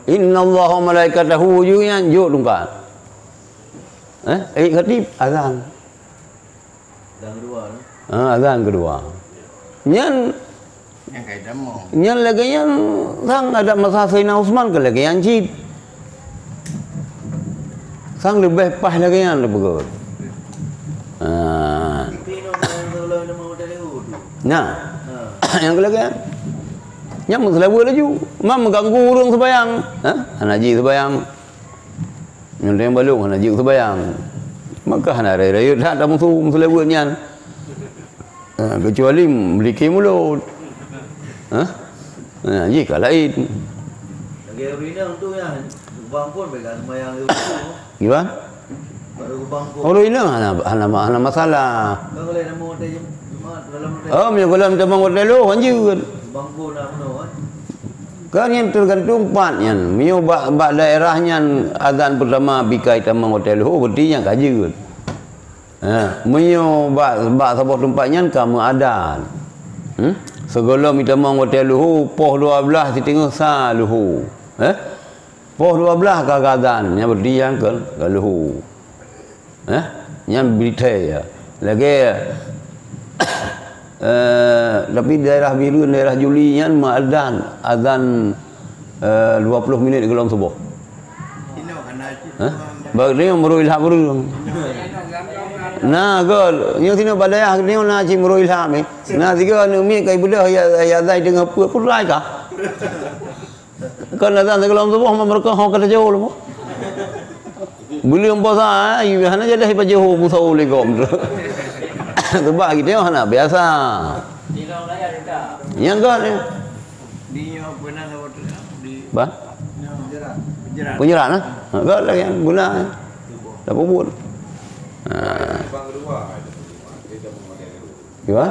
"Innallaha wa malaikatahu," ju nyan jok tungkat. Eh? Eh, khatib, azan. Azan keudua, no? Ha, azan keudua. Nyan, nyan lagée nyan, sang adat masa Saidina Utsman ka lagée nyan cit. Sang leubeh paih lagée nyan leupeugöt. Ha. Nah, nyang keu lagée nyan. Nyang meuseulaweuet laju. Mam meuganggu ureuëng seubayang. Ha? Hana jih seubayang. Nyoe teuh balong hana jeuet seubayang. Maka hana rayeuk-rayeuk that tamusu meuseulaweuet nyan. Ha, keucuali meulike mulod. Ha? Ha, jih ka laén. Lagée ureuëng inong tu nyan, geubang phon bèk ka seumayang lé ureuëng tu. Gimana? Baru geubang phon. Ureuëng inong hana, hana, hana masalah. Kan kalau nama watèe Jumaat, kalau watèe Oh, meunyoe gohlom teumong watèe lhô, hanjeuet. Geubang phon na meunoe kan. Kan nyan teugantung pat nyan. Meunyoe bak, bak daerah nyan azan peutama bika itamong watèe lhô, berarti nyan ka jeuet. Ha, meunyoe bak, bak saboh teumpat nyan ka meuadan. Hmm? Sigohlom itamong watèe lhô, poh dua blaih siteungoh sa lhô. Eh? Poh dua blaih ka geuazan, nyan berarti nyan ka, ka lhô. Eh? Nyan beurithèe ya. Lagèe, eh, tapi daerah Bireuen, daerah Juli nyan meuadan azan, eh, dua ploh minit gohlom suboh. Eh? Bak nyoe meurui lhah ureueng. Nah, gol. Nyoe sinoe bak dayah nyoe na cit meurui lhah mé. Na sigoe aneuk miet ka ibeudôh ya, ya azan teungoh peuet, peuet rai ka. Kon azan sigohlom suboh, meureuka ho ka tajôh lom. Buleuen puasa, eh, hana jadi pajoh busa lé gom tu. Sebab kita hana biasa. Nyang gol ni. Bah? Penyerat, nah. Ha, gol lagi yang guna. Tak puput. Ha. Iya?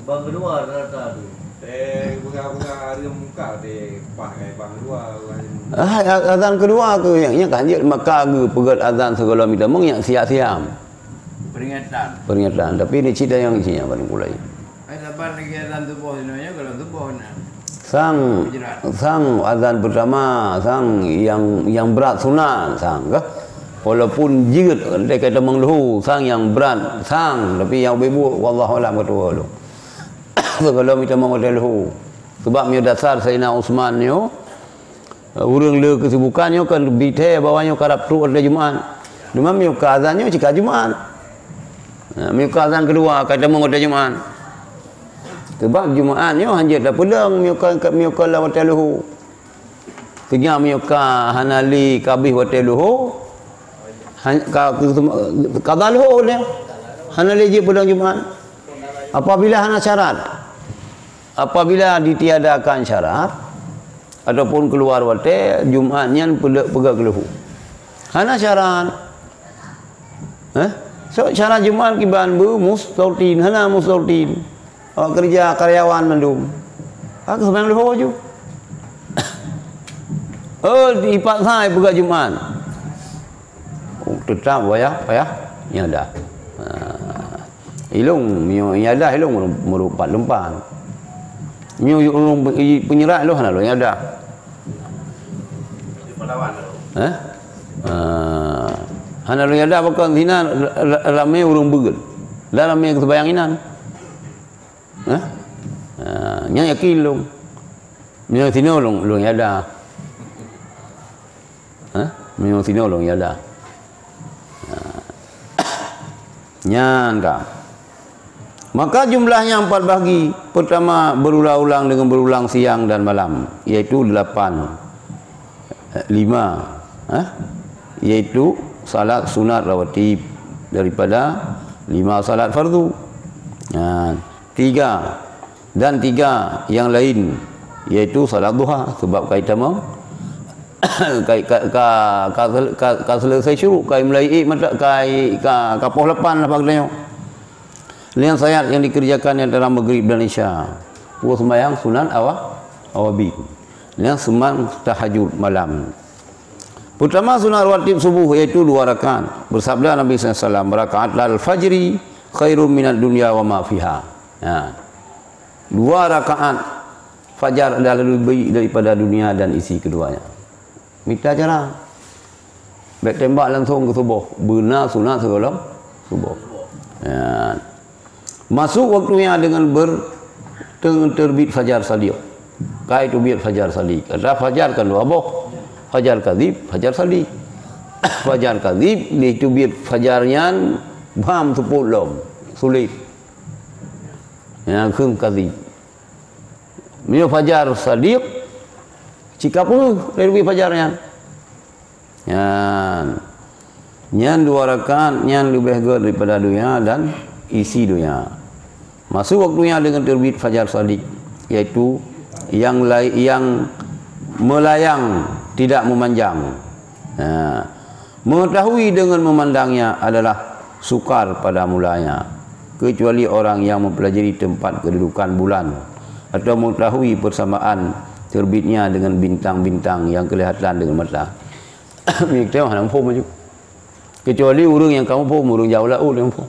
Bang kedua rata tu. Eh, peugah-peugah hareuem muka deh, pah ngai bang kedua, ureueng. Ah, azan kedua ke yang, yang kan je maka geupeugöt azan sigohlom itamong yang siap-siap. Peringatan. Peringatan. Tapi ni cit nyang isinya paling pulai. Ai saban lagi azan suboh inoe nyoe, gohlom suboh na. Sang, Gujarat. Sang azan pertama, sang yang, yang berat sunat, sang kah? Walaupun jeuet dekat tamong lhô, sang nyang brat, sang, tapi nyang beubuet, wallahu alam, ketua lôn. Sigohlom itamong watèe lhô. Sebab meunyoe dasar Saidina Utsman nyoe, ureueng le keusibukan nyoe kan bithèe bahwa nyoe karab trok watèe Jumat. Cuma meunyoe ka azan nyoe cit ka Jumat. Ha, meunyoe ka azan keudua, ka tamong watèe Jumat. Sebab Jumat nyoe hanjeuet tapeudong meunyoe ka, meunyoe ka lam watèe lhô. Teungoh meunyoe ka hana lé ka abéh watèe lhô, han-, ka, ka, ka lhô lé, hana lé jeuet peudong Jumat. Apabila hana syarat, apabila ditiadakan syarat ataupun keuluwa watèe, Jumat nyan peudong peugah keu lhô. Hana syarat. Hah? So, cara Jumat kiban beu mustautin, hana mustautin. Awak keureuja karyawan mandum. Ka seumayang leuhô ju. Oh, dipaksa peugah Jumat. Oh, teutap wayah, wayah nyan dah. Ha. Ilong, nyoe nyan dah ilong meureupat lumpan. Nyoe ureueng pe-, peunyerat lôn hana lôn nyan dah. Eh? Ah, hana lôn yadah pakon sinan ra-, ra-, ramé ureueng beuet. Dan ramé seubayang inan. Eh? Ah, nyan yakin lôn. Meunyoe sinoe lôn, lôn yadah. Eh? Meunyoe sinoe lôn yadah. Ah. Nyan ka. Maka jumlahnya empat bahgi. Pertama, berulang-ulang dengan berulang siang dan malam, yaitu delapan, eh, lima, eh, yaitu salat sunat rawatib daripada lima salat fardu. Ha, tiga, dan tiga yang lain, yaitu salat duha, sebab kai tamong, kai, ka, ka, ka, ka, ka selesai syuruk, kai mulai ék mata, kai ka, ka poh lapan lah bak tanyoe. Lian sayat yang dikerjakan di antara maghrib dan isya. Dua sembahyang sunat awa-, awabin. Lian sembahyang tahajud malam. Pertama sunat rawatib subuh, yaitu dua rakaat. Bersabda Nabi sallallahu alaihi wasallam, "Rakaatal fajri khairum minad dunya wa ma fiha." Ha. Dua rakaat fajar adalah lebih baik daripada dunia dan isi keduanya. Mita cara. Bèk tembak langsung keu suboh. Beuna sunat sigohlom suboh. Ya. Masuk waktunya dengan ber-, teng-, terbit fajar sadiq. Kai teubiet fajar sadiq. Ada fajar kan dua boh. Fajar kadzib, fajar sadiq. Fajar kadzib, di teubiet fajar nyan, bham seupôt lom. Sulit. Ya, kheun kadzib. Meunyoe fajar sadiq, cit ka peungeuh dari teubiet fajar nyan. Nyan. Nyan dua rakaat nyan leubeh gèt daripada dunia dan isi dunia. Masuk waktunya dengan terbit fajar sadiq, yaitu yang lai-, yang melayang, tidak memanjang. Ha. Mengetahui dengan memandangnya adalah sukar pada mulanya, kecuali orang yang mempelajari tempat kedudukan bulan atau mengetahui persamaan terbitnya dengan bintang-bintang yang kelihatan dengan mata. Mita hana muphom laju. Kecuali ureueng nyang ka muphom, ureueng jak u laôt nyang muphom.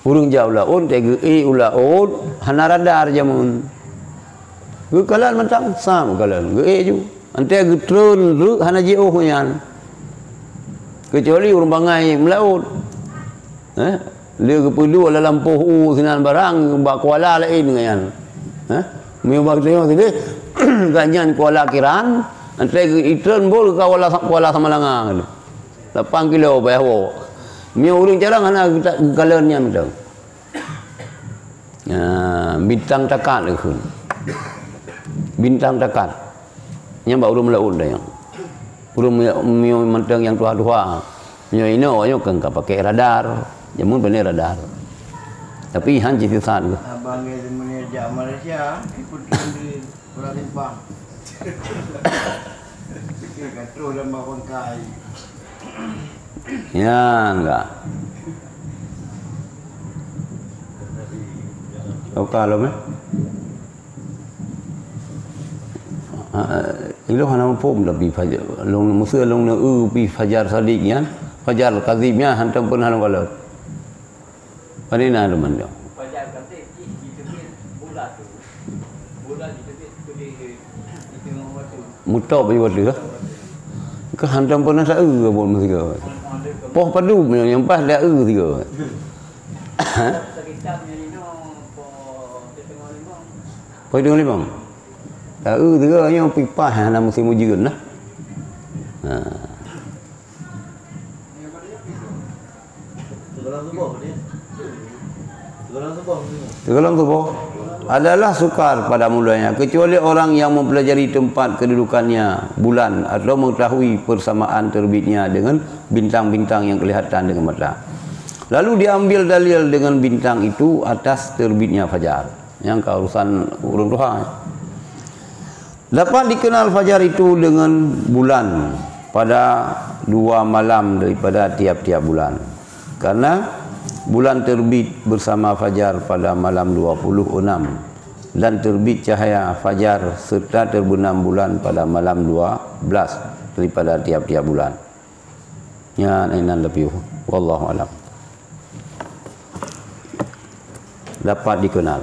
Ureueng jak u laôt, teuh geuék u laôt, hana radar jameun. Geukalon mantong, sam geukalon, geuék ju. Antée geutreun reuk hana jiôh nyan. Kecuali ureueng bangai meulaôt. Eh? Lé geupeuduek lam lampôh u sinan barang bak kuala laén ngon nyan. Eh? Meunyoe bak tanyoe sideh, gobnyan kuala Kiran, antée geutreun bol kuala, kuala Samalanga. Lapan kilo payah woe. Meunyoe ureueng carông hana geuta-, geukalon nyan mantong. Ya, bintang takat kheun. Bintang takat. Nyan bak ureueng meulaôt dah nyan. Ureueng meulaôt mantong nyang tuha-tuha. Meunyoe inoe nyoe kan ka pakai radar. Jameun pane radar. Tapi han cit sisat keuh. Abang ngon teumanyong jak Malaysia, ikut di Pulau Simpang. Oke, ka troh lam bak bangkai. Ya, enggak. Oka lom, eh? Ha, ilôn hana muphom tapi fajar. Lôn meuseu lôn neu-eu pi fajar sadiq nyan, fajar kadzib nyan hantom pernah lôn kalon. Pane na teuma nyoe? Mutop bak watèe. Keu hantom pernah sa-eu buet meusigoe. Poh padub nyang pas da-eu sigoe. Poh teungoh limong. Da-eu sigoe nyoe pipah hana musim ujeuen nah. Ha. Teugohlom suboh adalah sukar pada mulanya, kecuali orang yang mempelajari tempat kedudukannya, bulan, atau mengetahui persamaan terbitnya dengan bintang-bintang yang kelihatan dengan mata. Lalu diambil dalil dengan bintang itu atas terbitnya fajar. Nyang ka urusan ureueng tuha. Dapat dikenal fajar itu dengan bulan pada dua malam daripada tiap-tiap bulan. Karena bulan terbit bersama fajar pada malam dua puluh enam dan terbit cahaya fajar serta terbenam bulan pada malam dua belas daripada tiap-tiap bulan. Nyan inan leupie. Wallahu alam. Dapat dikenal.